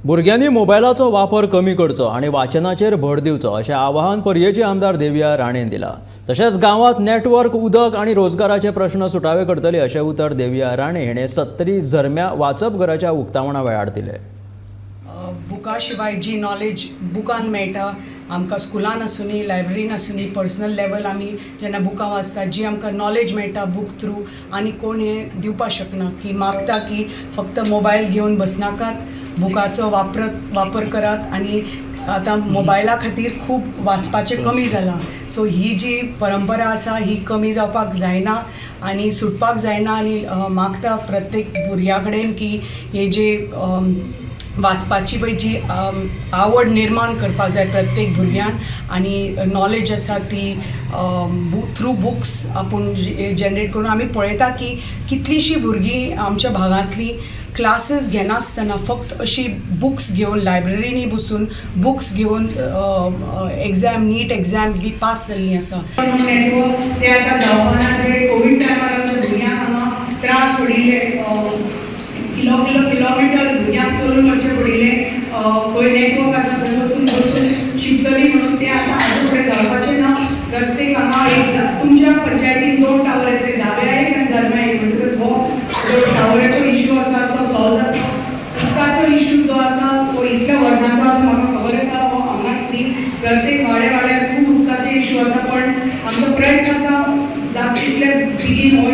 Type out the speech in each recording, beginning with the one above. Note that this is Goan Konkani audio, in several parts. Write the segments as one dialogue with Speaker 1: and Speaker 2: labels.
Speaker 1: भुरग्यांनी मोबायलाचो वापर कमी करचो आनी वाचनाचेर भर दिवचो अशें आवाहन पर्येचे आमदार देविया राणेन दिलां. तशेंच गांवांत नेटवर्क, उदक आनी रोजगाराचे प्रश्न सुटावे करतले अशें उतर देविया राणे हिणें सत्तरी झरम्या वाचपघराच्या उक्तावणा वेळार दिलें.
Speaker 2: बुका शिवाय जी नॉलेज बुकान मेळटा आमकां, स्कुलान आसुनी, लायब्ररीन आसुनी, पर्सनल लेवल आमी जेन्ना बुकां वाचता, जी आमकां नॉलेज मेळटा बूक थ्रू, आनी कोण हें दिवपाक शकना. की मागता की फक्त मोबायल घेवन बसनाकात, बुकाचो वापर करात. आनी आतां मोबायला खातीर खूब वाचपाचें कमी जालां. सो ही जी परंपरा आसा ही कमी जावपाक जायना आनी सुटपाक जायना. आनी मागता प्रत्येक भुरग्या कडेन की हे जे वाचपाची पळय जी आवड निर्माण करपाक जाय प्रत्येक भुरग्यान आनी नॉलेज आसा ती थ्रू बुक्स आपूण जनरेट करून. आमी पळयता की कितलींशीं भुरगीं आमच्या भागांतलीं क्लासीस घेनासतना फक्त अशी बुक्स घेवन, लायब्ररींनी बसून बुक्स घेवन एग्जाम, नीट एग्जाम्स बी पास जाल्लीं आसा. नेटवर्क ते आतां जावपाना. जे कोवीड टायमार आमच्या भुरग्यांक हांगा त्रास पडिल्ले, किलो किलो किलोमिटर्स भुरग्यांक चलून वचचें पडिल्लें, खंय नेटवर्क आसा थंय वचून बसून शिकतलीं म्हणून, ते आतां आजून फुडें जावपाचें ना. प्रत्येक हांगा एक तुमच्या पंचायतीन दोन टावर येतले, दाव्या एक आनी झरम्या एक. म्हणटकच हो जो टावराचो इश्यू आसा तो सॉल्व जातलो. उदकाचो इश्यू जो आसा तो इतल्या वर्सांचो आसा, म्हाका खबर आसा. हो हांगाच न्ही, प्रत्येक वाड्या वाड्यार खूब उदकाचे इश्यू आसा. पण आमचो प्रयत्न आसा जाता तितले बेगीन हो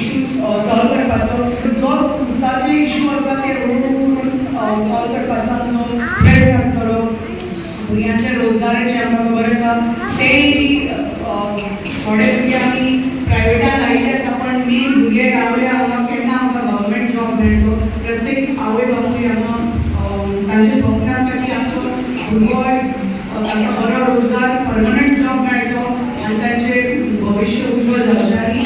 Speaker 2: इश्यू सॉल्व करपाचो. जो उदकाचो इश्यू आसा ते हळूहळू करून सॉल्व करपाचो आमचो प्रयत्न आसतलो. भुरग्यांच्या रोजगाराचे आमकां खबर आसा, तेय बी थोडे भुरगे आमी प्रायवेटान लायिल्ले आसा, पण मेन भुरगे रावले हांगा, केन्ना आमकां गव्हर्मेंट जॉब मेळचो. प्रत्येक आवय बापूय हांगा तांचें स्वप्न आसा की आमचो भुरगो तांकां बरो रोजगार, परमनंट जॉब मेळचो आनी तांचें भविश्य उज्ज्वल जावचें. आनी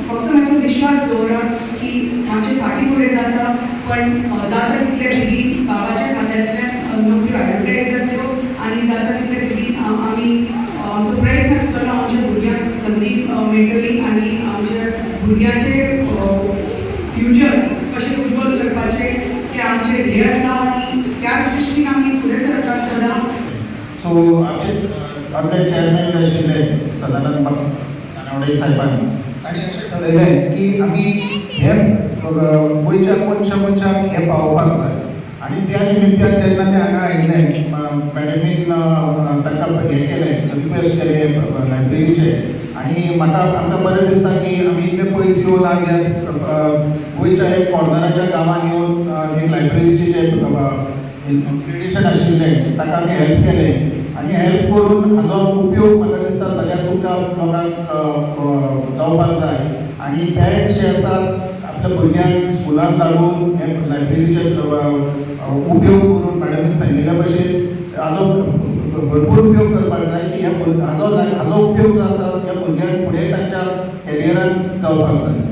Speaker 2: फक्त मातसो विश्वास दवरात की मातशें फाटीं फुडें जाता, पण जाता तितले बेगीन बाबाच्या खात्यांतल्यान नोकऱ्यो ॲडवर्टायज जातल्यो आनी जाता तितले बेगीन आमी आमचो प्रयत्न आसतलो, आमच्या भुरग्यांक संदी मेळटली आनी आमच्या भुरग्यांचे फ्युचर कशें उज्ज्वल करपाचें तें आमचें ध्येय आसा आनी त्याच दृश्टीन आमी फुडें सरतात सदां.
Speaker 3: सो आमचे आदले चेअरमॅन जे आशिल्ले सदानंद बाब तानावडे साहेबांनी, तांणी अशें ठरयलें की आमी हे गोंयच्या कोनशा कोनशाक हें पावोवपाक जाय. आनी त्या निमित्यान जेन्ना ते हांगा आयिल्ले, मॅडमीन तांकां हें केलें, रिक्वेस्ट केलें लायब्ररीचें. आनी म्हाका आमकां बरें दिसता की आमी इतले पयस येवन आज ह्या गोंयच्या एक कॉर्नराच्या गांवान येवन एक लायब्ररीची जे अपग्रेडेशन आशिल्लें ताका आमी हेल्प केलें. आनी हेल्प करून हाजो उपयोग म्हाका दिसता सगळ्या तुमकां लोकांक अ, अ, जावपाक जाय. आनी पेरंट्स जे आसात, आपल्या भुरग्यांक स्कुलान धाडून हे लायब्ररीचे उपयोग करून, मॅडमीन सांगिल्ल्या भशेन हाजो भरपूर उपयोग करपाक जाय की ह्या हाजो हाजो उपयोग जो आसा ह्या भुरग्यांक फुडें तांच्या कॅरियरान जावपाक जाय.